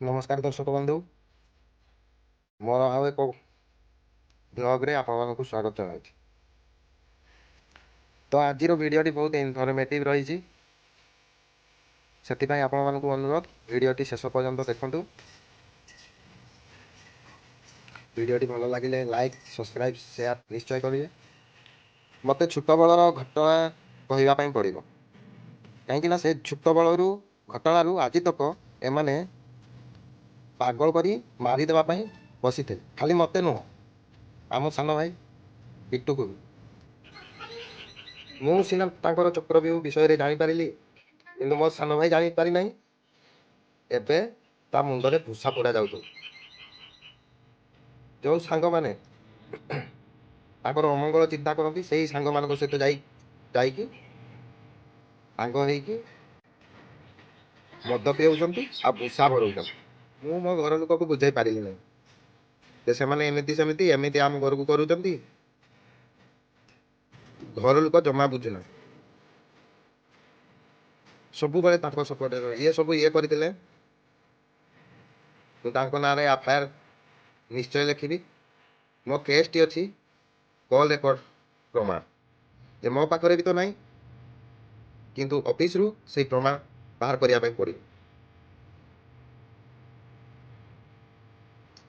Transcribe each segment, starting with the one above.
ନମସ୍କାର ଦର୍ଶକ ବନ୍ଧୁ, ମୋର ଆଉ ଏକ ବ୍ଲଗ୍ରେ ଆପଣମାନଙ୍କୁ ସ୍ୱାଗତ ଜଣାଉଛି। ତ ଆଜିର ଭିଡ଼ିଓଟି ବହୁତ ଇନଫର୍ମେଟିଭ୍ ରହିଛି, ସେଥିପାଇଁ ଆପଣମାନଙ୍କୁ ଅନୁରୋଧ, ଭିଡ଼ିଓଟି ଶେଷ ପର୍ଯ୍ୟନ୍ତ ଦେଖନ୍ତୁ। ଭିଡ଼ିଓଟି ଭଲ ଲାଗିଲେ ଲାଇକ୍, ସବସ୍କ୍ରାଇବ୍, ସେୟାର ନିଶ୍ଚୟ କରିବେ। ମୋତେ ଛୋଟବେଳର ଘଟଣା କହିବା ପାଇଁ ପଡ଼ିବ, କାହିଁକିନା ସେ ଛୋଟବେଳରୁ ଘଟଣାରୁ ଆଜି ତକ ଏମାନେ ପାଗଳ କରି ମାରିଦେବା ପାଇଁ ବସିଥିଲେ। ଖାଲି ମୋତେ ନୁହଁ, ଆମ ସାନ ଭାଇ ବିଟୁକୁ ବି। ମୁଁ ସିନା ତାଙ୍କର ଚକ୍ରବ୍ୟୁହ ବିଷୟରେ ଜାଣିପାରିଲି, କିନ୍ତୁ ମୋ ସାନ ଭାଇ ଜାଣିପାରି ନାହିଁ। ଏବେ ତା ମୁଣ୍ଡରେ ଭୁଷା ପୋଡ଼ା ଯାଉଥିବ। ଯେଉଁ ସାଙ୍ଗମାନେ ତାଙ୍କର ଅମଙ୍ଗଳ ଚିନ୍ତା କରନ୍ତି, ସେଇ ସାଙ୍ଗମାନଙ୍କ ସହିତ ଯାଇକି ସାଙ୍ଗ ହେଇକି ମଦ ପିଉଛନ୍ତି ଆଉ ଭୁଷା ଭରଉଛନ୍ତି। ମୁଁ ମୋ ଘର ଲୋକକୁ ବୁଝାଇ ପାରିଲି ନାହିଁ ଯେ ସେମାନେ ଏମିତି ସେମିତି ଏମିତି ଆମ ଘରକୁ କରୁଛନ୍ତି। ଘର ଲୋକ ଜମା ବୁଝୁନାହାନ୍ତି, ସବୁବେଳେ ତାଙ୍କ ସପୋର୍ଟରେ ଇଏ ସବୁ ଇଏ କରିଥିଲେ। ମୁଁ ତାଙ୍କ ନାଁରେ ଏଫ୍ I R ନିଶ୍ଚୟ ଲେଖିବି। ମୋ କେସ୍ଟି ଅଛି, କଲ୍ ରେକର୍ଡ଼ ପ୍ରମାଣ ଯେ ମୋ ପାଖରେ ବି ତ ନାହିଁ, କିନ୍ତୁ ଅଫିସରୁ ସେଇ ପ୍ରମାଣ ବାହାର କରିବା ପାଇଁ ପଡ଼ିବ।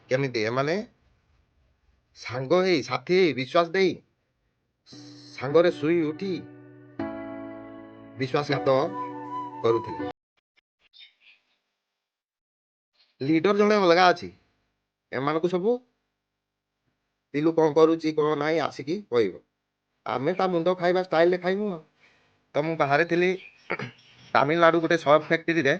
କେମିତି ଏମାନେ ସାଙ୍ଗ ହେଇ, ସାଥୀ ହେଇ, ବିଶ୍ୱାସ ଦେଇ, ସାଙ୍ଗରେ ଶୋଇ ଉଠି ବିଶ୍ୱାସଘାତ କରୁଥିଲେ। ଲିଡର ଜଣେ ଅଲଗା ଅଛି, ଏମାନଙ୍କୁ ସବୁ ପିଲୁ କ'ଣ କରୁଛି କ'ଣ ନାହିଁ ଆସିକି କହିବ। ଆମେ ତା ମୁଣ୍ଡ ଖାଇବା ଷ୍ଟାଇଲରେ ଖାଇବୁ। ଆଉ ତ ମୁଁ ବାହାରେ ଥିଲି ତାମିଲନାଡ଼ୁ ଗୋଟେ ସର୍ଫ ଫ୍ୟାକ୍ଟ୍ରିରେ।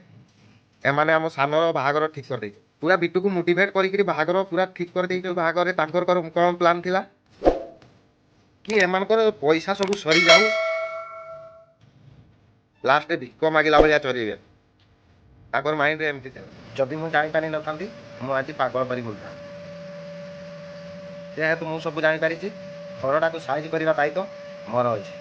ଏମାନେ ଆମ ସାନର ବାହାଘର ଠିକ୍ କରିଦେଇଛି, ପୁରା ବିଟୁକୁ ମୋଟିଭେଟ୍ କରିକିରି ବାହାଘର ପୁରା ଠିକ୍ କରିଦେଇଛୁ। ବାହାଘରରେ ତାଙ୍କର କ'ଣ ପ୍ଲାନ୍ ଥିଲା କି ଏମାନଙ୍କର ପଇସା ସବୁ ସରିଯାଉ, ଲାଷ୍ଟରେ ଭିକ ମାଗିଲା ଭଳିଆ ଚରିବେ। ତାଙ୍କର ମାଇଣ୍ଡରେ ଏମିତି ଥିଲା। ଯଦି ମୁଁ ଜାଣିପାରିନଥାନ୍ତି, ମୁଁ ଆଜି ପାଗଳ ପରି ବୁଲୁଥାନ୍ତି। ଯେହେତୁ ମୁଁ ସବୁ ଜାଣିପାରିଛି, ଘରଟାକୁ ସାଇଜ୍ କରିବା ଦାୟିତ୍ୱ ମୋର ଅଛି।